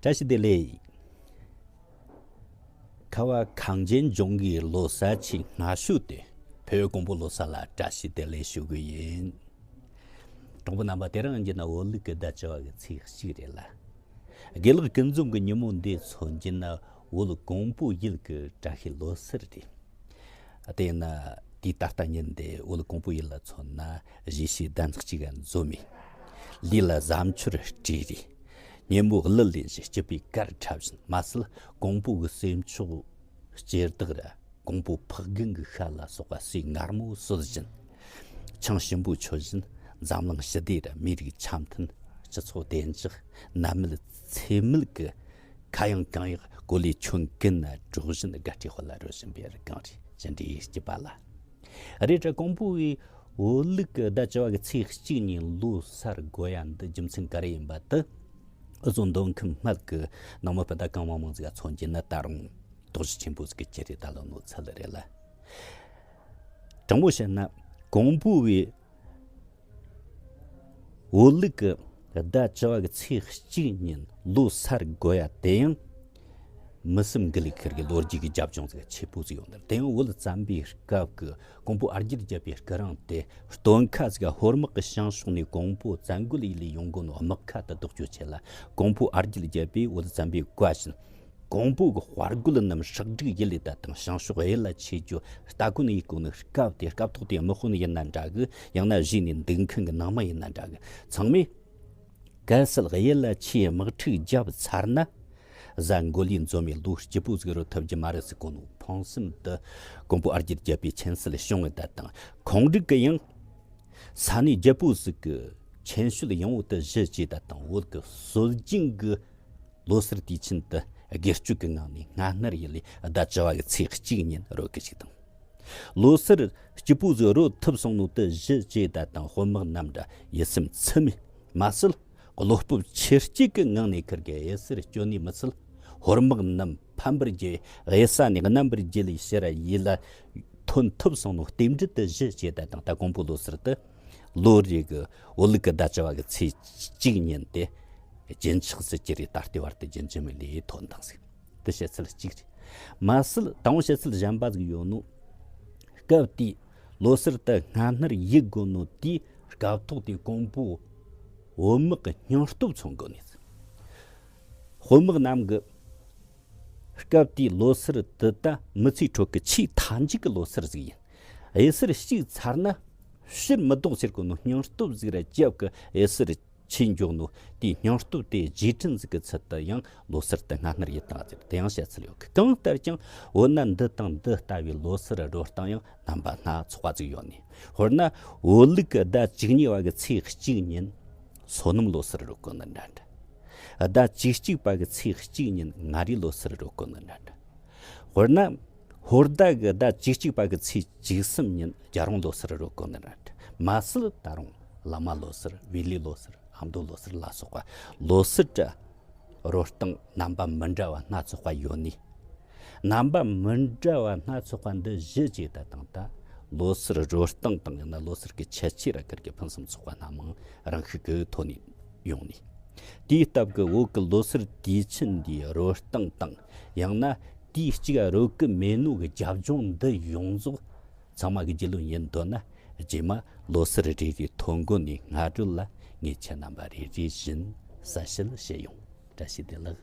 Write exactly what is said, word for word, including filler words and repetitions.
བཀྲ་ཤིས་བདེ་ལེགས། ཁ་བ་གངས་ཅན་ལྗོངས་ཀྱི་ལོ་གསར་ཆེས་སྔ་ཤོས་དེ་བོད་ཀོང་པོ་ལོ་གསར་ལ་བཀྲ་ཤིས་བདེ་ལེགས་ཞུ་གི་ཡིན། གྲོགས་པོ་རྣམ་པ། དེ་རིང་ཡིན་རྒྱུ་ན་བོད་ལུགས་ཀྱི་ཟླ་བཅུ་བ་གི་ཚེས་གཅིག་རེད་ལ། དགེ་ལེགས་ཀུན་འཛོམས་ཀྱི་ཉིན་མོ་འདི་མཚོན་རྒྱུ་ན་བོད་ཀོང་པོ་ཡུལ་གྱི་བཀྲ་ཤིས་ལོ་གསར་རེད། དེས་ན་དེའི་ད་ལྟ་ཉིན་འདི་བོད་ཀོང་པོ་ཡུལ་ལ་མཚོན་ན་གཞིས་བྱེས་གདན་ས་གཅིག་ག་འཛོམས་མི། ལུས་ལ་གཟབ་མཆོར་སྤྲས་རེས། ཉིན་མོ་གླུ་ལེན་བཞིན་སྐྱིད་པའི་གར་འཁྲབ་བཞིན། མ་ཟད་ཀོང་པོ་གི་སེམས་མཆོག་སྐྱེ་བདག་ར་ཀོང་པོ་ཕག་རྒན་གྱི་ཤ་ལ་སོགས་པ་ཟས་མངར་མོ་ཟོས་བཞིན། ཆང་ཞིམ་པོ་མཆོད་བཞིན། འཛམ་གླིང་ཞི་བདེ་ར་མི་རིགས་འཆམ་མཐུན། སྤྱི་ཚོགས་བདེ་འཇགས། ནད་མེད་ཚེ་མེད་ཀྱི་ཁ་གཡང་གང་ཡག་གོ་ལའི་ཁྱོན་ཀུན་ན་སྒྲོག་བཞིན་དགའ་སྤྲོའི་དཔལ་ལ་རོལ་བཞིན་པའི་རིགས་གང་རེད། ཅི་འདྲའི་སྐྱིད་པ་ལ། རེད་དྲ། ཀོང་པོ་བའི་བོད་ལུགས་ཀྱི་ཟླ་བཅུ་བ་གི་ཚེས་གཅིག་ཉིན་ལོ་གསར་དགོས་ཡ་འདི་རྒྱུ་མཚན་ག་རེ་ཡིན་པ་དེ། འུ་ཚོ་མདོ་ཁམས་སྨད་ཀྱི་ནང་མི་སྤུན་ཟླ་གང་མང་མང་ཟིག་ག་མཚོན་རྒྱུ་ན་ད་རུང་དོགས་གཞི་ཆེན་པོ་ཟིག་གི་ཅི་རེད། ད་ལོ་ནོར་ཚད་རེད་ལ། དྲང་མོ་བཤད་ན་ཀོང་པོ་བའི་བོད་ལུགས་ཀྱི་ཟླ་བཅུ་བ་གི་ཚེས་གཅིག་ཉིན་ལོ་གསར་དགོས་ཡ་དེ་ཡང་། མི་སེམས་འགུལ་ལས་ཁུར་གྱི་ལོ་རྒྱུས་ཀྱི་རྒྱབ་ལྗོངས་ཟིག་ཆེ་པོ་ཟིག་ཡོད་འདིར། དེ་ཡང་བོད་བཙན་པོའི་སྐབས་ཀྱི་ཀོང་པོ་ཨ་རྒྱར་བརྒྱབ་པའི་སྐུ་རིང་དེ་སྟོན་ཁ་ཟིག་ཧོར་དམག་གི་བྱང་ཕྱོགས་ནས་ཀོང་པོ་བཙན་རྒོལ་ཡུལ་ལ་ཡོང་གོ་ནོ་དམག་ཁ་དེ་ཟློག་རྒྱུའི་ཆེད་ལ་ཀོང་པོ་ཨ་རྒྱར་བརྒྱབ་པས་བོད་བཙན་པོས་བཀའ་བཞིན། ཀོང་པོ་གི་དཔའ་རྒོད་རྣམས་ཧྲག་སྒྲིག་ཡུལ་ལས་ད་དང་བྱང་ཕྱོགས་གཡུལ་ལ་ཆས་རྒྱུ་སྟ་གོན་ཡེད་གོ་ནི་སྐབས་དེ། སྐབས་ཐོག་དེ་དམག་དཔོན་ཡིན་ན་འདྲ་གི། ཡང་ན་གཞི་ནས་འདུག་མཁན་གྱི་ནང་མི་ཡིན་ན་འདྲ་གི། ཚང་མས། གལ་སྲིད་གཡུལ་ལ་ཆས་དམག་འཁྲུག་བརྒྱབ་ཚར་ན། གཟའ་འགོ་ལས་འཛོམས་མའི་ལོ་སྐྱིད་པོ་ཟིག་རོལ་ཐུབ་རྒྱུ་མ་རེད་ཟེར་གོ་ནོ་ཕངས་སེམས་དེ་ཀོང་པོ་ཨ་རྒྱར་བརྒྱབ་པའི་མཁྱེན་གསལ་བྱུང་བས་ད་དང་། ཁོང་རིགས་ཀྱིས་ཡང་ས་གནས་རྒྱལ་པོ་ཟིག་གི་མཁྱེན་དཔྱོད་ཡངས་པོ་དེ་གཞི་བྱས་ད་དང་། བོད་ཀྱི་སྲོལ་རྒྱུན་གྱི་ལོ་གསར་དུས་ཆེན་དེ་སྒེར་གཅོད་ཀྱི་ངང་ནས་སྔ་སྣུར་ཡུལ་ལས་ཟླ་བཅུ་བ་གི་ཚེས་གཅིག་ཉིན་རོལ་གི་བཅུག་དང་། ལོ་གསར་སྐྱིད་པོ་ཟིག་རོལ་ཐུབ་སོང་ནོ་དེ་གཞི་བྱས་ད་དང་དཔོན་དམག་རྣམས་འདྲ་ཡིད་སེམས་ཚིམ་མེད། མ་ཟད་བློ་སྤོབས་ཆེར་སྐྱེད་ཀྱི་ངང་ནས་ཁུར་གི་གཡུལ་སར་བསྐྱོད་ནས་མི་ཚད། ཧོར་དམག་རྣམས་ཕམ་པར་བགྱིས། གཡུལ་ས་ནས་མནན་པར་བགྱིས་ལས་ཕྱིར་ར་ཡུལ་ལ་ཐོན་ཐུབ་སོང་ནོ་རྟེན་འབྲེལ་དེ་གཞི་བྱས་ད་དང་། ད་ཀོང་པོ་ལོ་གསར་དེ་ལོ་རེ་གི་བོད་ལུགས་ཀྱི་ཟླ་བཅུ་བ་གི་ཚེས་གཅིག་ཉིན་དེ་རྒྱུན་ཆགས་སུ་གྱུར་རེ་ད་ལྟའི་བར་དུ་རྒྱུན་ཆད་མེད་ལས་ཐོན་དང་ཟིག། དེ་བཤད་ཚུལ་གཅིག་རེད། མ་ཟད་དང་པོ་བཤད་ཚུལ་གཞན་པ་ཟིག་ཡོད་ནོ། སྐབས་དེའི་ལོ་གསར་དེ་སྔ་སྣུར་ཡེད་དགོས་ནོ་དེའི་སྐབས་ཐོག་དེ་ཀོང་པོ་བོད་དམག་གི་སྙིང་སྟོབས་མཚོན་དགོས་ནས། དཔོན་དམག་རྣམས་ཀྱི་སྐབས་དེའི་ལོ་གསར་དེ་ད་མི་ཚེའི་ཁྲོད་ཀྱི་ཆེས་མཐའ་མཇུག་གི་ལོ་གསར་ཟིག་ཡིན། གཡུལ་སར་ཞུགས་ཚར་ན་ཕྱིར་མི་ལྡོག་ཟེར་གོ་ནོ་སྙིང་སྟོབས་ཟིག་ར་རྒྱབ་ཀྱི་གཡུལ་སར་ཆས་འཇོག་ནོ་དེའི་སྙིང་སྟོབས་དེ་རྗེས་དྲན་ཟིག་གི་ཚུལ་དུ་ཡང་ལོ་གསར་དེ་སྔ་སྣུར་ཡེད་བཏང་ཟེར། དེ་ཡང་བཤད་ཚུལ་ཡོད་གི། གང་ལྟར་ཀྱང་འོ་ན་འདི་དང་འདི་ལྟ་བུའི་ལོ་གསར་རོལ་སྟངས་ཡང་རྣམ་པ་སྣ་ཚོགས་པ་ཟིག་ཡོད་ནས། དཔེར་ན་བོད་ལུགས་ཀྱི་ཟླ་བཅུ་གཉིས་པ་གི་ཚེས་གཅིག་ཉིན་སོ་ནམ་ལོ་གསར་རོལ་གོ་ནི་འདྲ་འདྲ། ཟླ་བཅུ་གཅིག་པ་གི་ཚེས་གཅིག་ཉིན་མངའ་རིས་ལོ་གསར་རོལ་གོ་ནི་འདྲ་འདྲ། དཔེར་ན། ཧོར་ཟླ་གི་ཟླ་བཅུ་གཅིག་པ་གི་ཚེས་བཅུ་གསུམ་ཉིན་རྒྱལ་རོང་ལོ་གསར་རོལ་གོ་ནི་རེད། མ་ཟད་ད་རུང་བླ་མ་ལོ་གསར། བེ་ལི་ལོ་གསར། ཨ་མདོ་ལོ་གསར་ལ་སོགས་པ་ལོ་གསར་གྱི་རོལ་སྟངས་རྣམ་པ་མི་འདྲ་བ་སྣ་ཚོགས་པ་ཡོད་ནི། རྣམ་པ་མི་འདྲ་བ་སྣ་ཚོགས་པ་འདི་གཞི་བྱས་ད་དང་། ད་ལོ་གསར་རོལ་སྟངས་དང་ཡང་ན་ལོ་གསར་གྱི་ཁྱད་ཆོས་ར་ཁུར་གི་ཕུན་སུམ་ཚོགས་པ་སྣ་མང་རང་ཤུགས་ཀྱིས་ཐོན་ནས་ཡོང་ནི། དེའི་སྟབས་ཀྱིས་བོད་ཀྱི་ལོ་གསར་དུས་ཆེན་འདིའི་རོལ་སྟངས་དང་། ཡང་ན་དུས་གཅིག་རོལ་གི་མེད་ནོ་གི་རྒྱབ་ལྗོངས་འདི་ཡོངས་རྫོགས་ཚང་མ་གི་རྒྱུས་ལོན་ཡིན་འདོད་ན། རྗེས་མ་ལོ་གསར་རེ་རེའི་ཐོ་འགོད་ནས་སྔ་དྲོ་ལ་ངས་ཁྱེད་རྣམ་པ་རེ་རེ་བཞིན་གསལ་བཤད་བྱེད་ཡོང་། བཀྲ་ཤིས་བདེ་ལེགས།